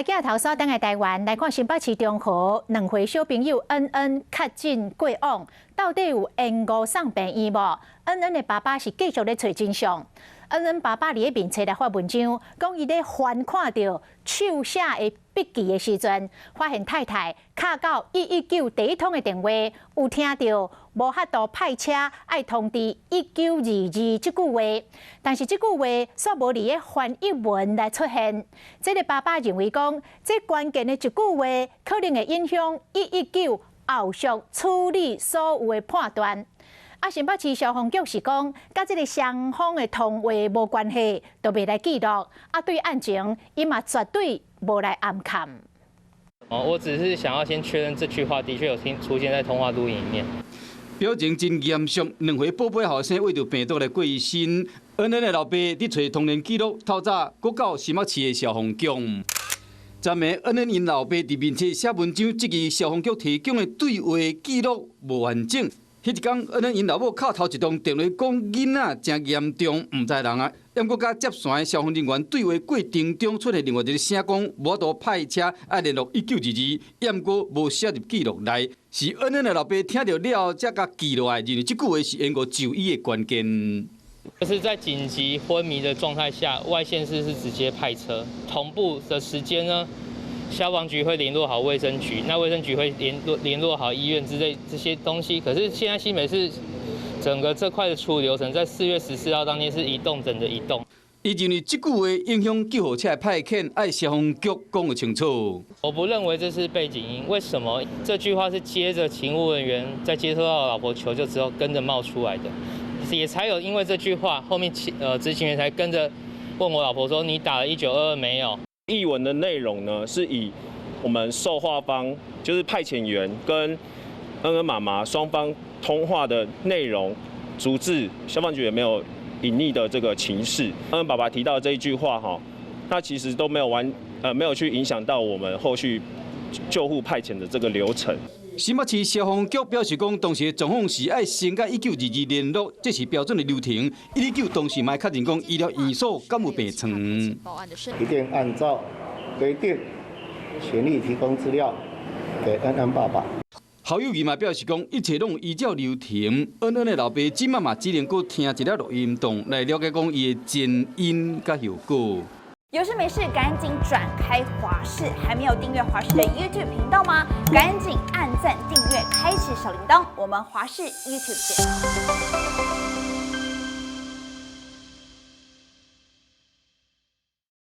來鏡頭鎖轉來台灣來看新北市中和兩歲小朋友恩恩確診過往，到底有延誤送病院無？恩恩的爸爸是繼續咧揣真相。恩恩爸爸佇咧面冊來發文章，講伊咧翻看著手寫的筆記的時陣，發現太太敲到119第一通的電話，有聽著無法度派車愛通知1922這句話，但是這句話煞無佇咧翻譯文來出現。這个爸爸認為講，這關鍵的一句話可能會影響119後續處理所有的判斷。啊，新北市消防局是講，佮這个雙方的通話無關係，都袂來記錄。啊，對案情，伊嘛絕對無來掩崁。哦，我只是想要先確認這句話的確有聽出現在通話錄音裡面。表情真嚴肅，兩歲寶貝後生為著病毒來過身。恩恩的老爸佇揣通聯記錄，透早閣到新北市的消防局。昨暝恩恩𪜶老爸佇面冊寫文章，質疑消防局提供的對話記錄無完整。彼一工，恩恩𪜶老母敲頭一通電話講囡仔誠嚴重，毋知人啊。毋過佮接線的消防人員對話過程中出現另外一个聲講，無法度派車愛聯絡1922，毋過無寫入記錄內。是恩恩的老爸聽著了後，才共記落來，認為這句話是延誤就醫的關鍵。就是在緊急昏迷的狀態下，外縣市是直接派車，同步的時間呢，消防局會聯絡好衛生局，那衛生局會聯絡好醫院之類這些東西。可是現在新北市整個這塊的處理流程，在4月14號當天是一棟等著一棟。伊認為這句話影響救護車的派遣，愛消防局講個清楚。我不認為這是背景音，為什麼？這句話是接着勤務人員在接收到老婆求救之後跟着冒出來的，也才有因為這句話後面執勤員才跟着問我老婆說：你打了1922沒有？譯文的內容呢，是以我們受話方，就是派遣員跟恩恩媽媽雙方通話的內容，逐字，消防局也沒有隱匿的這個情事。恩恩爸爸提到這一句話，哈，那其實都沒有完，沒有去影響到我們後續救護派遣的這個流程。新北市消防局表示講，當時的狀況是愛先佮1922聯絡，這是標準的流程。119當時嘛確認講醫療院所敢有病床。一定按照規定，全力提供資料給恩恩爸爸。侯友宜嘛表示講，一切攏依照流程。恩恩的老爸這馬嘛只能閣聽一下錄音檔來了解講伊的前因佮後果。有事沒事趕緊轉開華視，還沒有訂閱華視的 YouTube 頻道嗎？趕緊按讚訂閱，開啟小鈴鐺。我們華視 YouTube 見。